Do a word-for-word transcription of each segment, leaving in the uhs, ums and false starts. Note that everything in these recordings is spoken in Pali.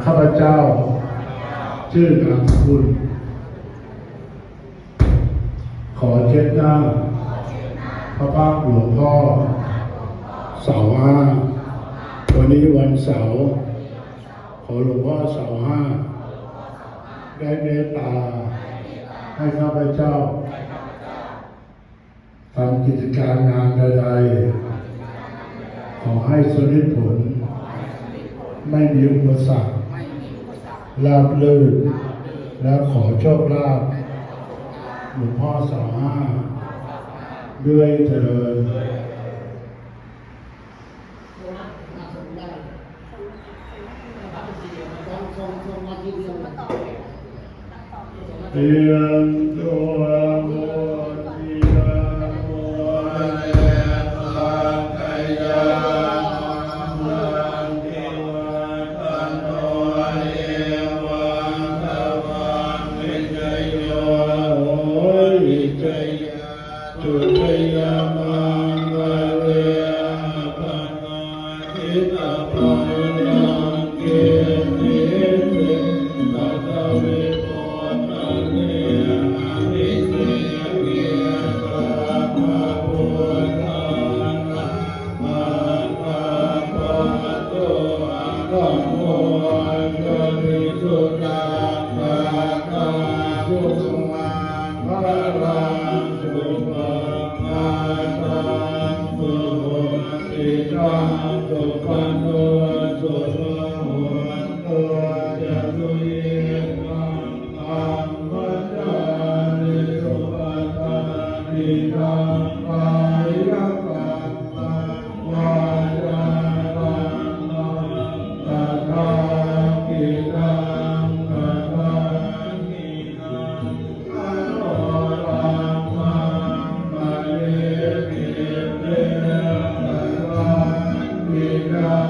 ข้าพเจ้า ชื่อนามสกุล ขอเช็ดหน้า พระพักตร์หลวงพ่อ เสาห้า วันนี้วันเสาร์ ขอหลวงพ่อเสาห้า ได้เมตตา ให้ข้าพเจ้า ทำกิจการงานใดๆ ขอให้สำเร็จผล ไม่มีอุปสรรค ราบรื่น และขอโชคลาภ หลวงพ่อเสาห้า ด้วยเถิด เตรียมตัว โมทิยา โมเร สักขยา นัง ทิวัฒโน เอวัง ตวัง วิจโย โหติ จยา ตุ จยมัง คา เล อภา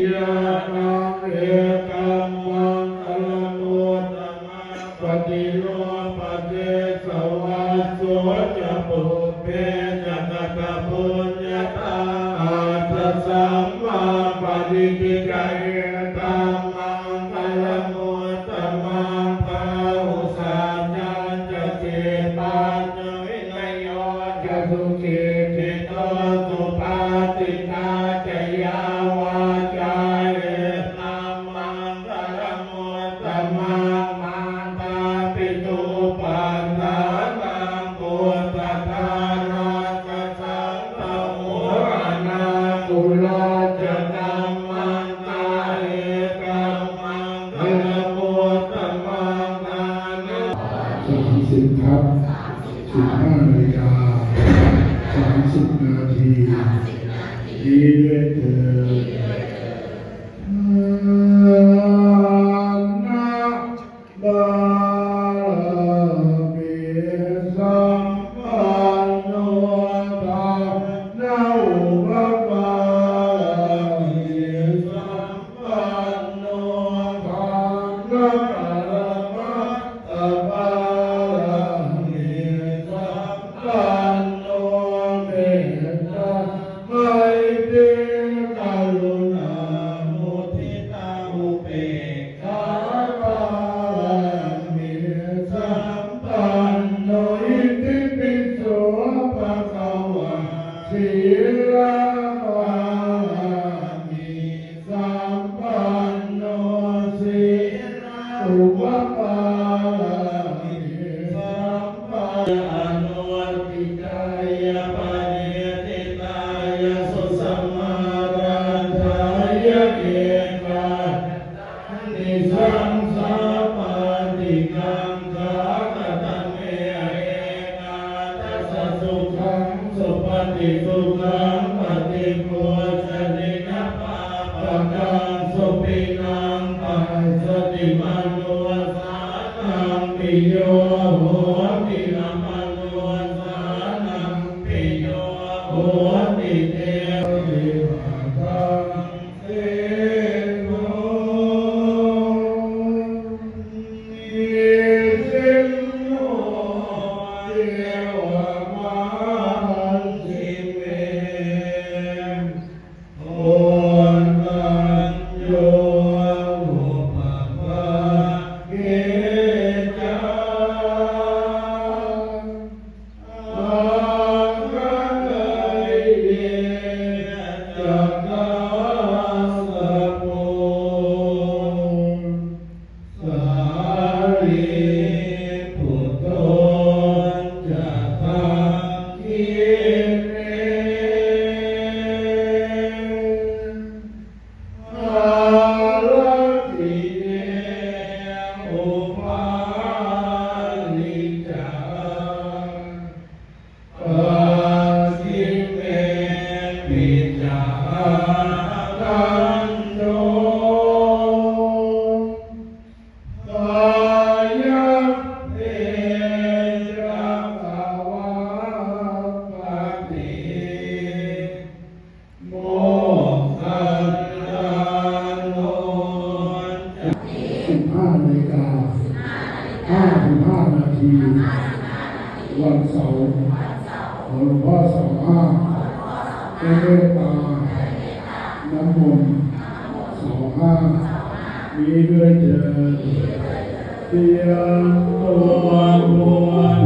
Yānaṃ ekaṃ maṅgalamuttamaṃ paṭirūpadesavāso ca pubbe ca katapuññatā attasammāpaṇidhi ca etaṃ maṅgalamuttamaṃ. Bāhusaccañca sippañca vinayo ca susikkhito subhāsitā ca yā vācā etaṃ maṅgalamuttamaṃ. Mātāpituupaṭṭhānaṃ puttadārassa saṅgaho anākulā ca kammantā etaṃ maṅgalamuttamaṃ. สามสิบ ครับ สิบห้านาฬิกาสามสิบนาที นี้ด้วยเถิด Dānapāramī sampanno, dānaupapāramī sampanno, dānaparamatthapāramī sampanno, mettā maitrī karuṇā muditā upekkhā pāramī anuṭṭhikāya paricitāya susamāraddhāya ekādasanīsaṃ sabbādhikaṃ katame ekādasa sukhaṃ supati sukhaṃ paṭibujjhati na pāpakaṃ supinaṃ passati manussānaṃ piyo hoti amanussānaṃ piyo hoti. Teสิบห้านาฬิกาห้าสิบห้านาที วันเสาร์ ขอหลวงพ่อสองห้า ได้เมตตา น้ำมนต์สองห้า นี้ด้วยเถิด เตรียมตัวบวช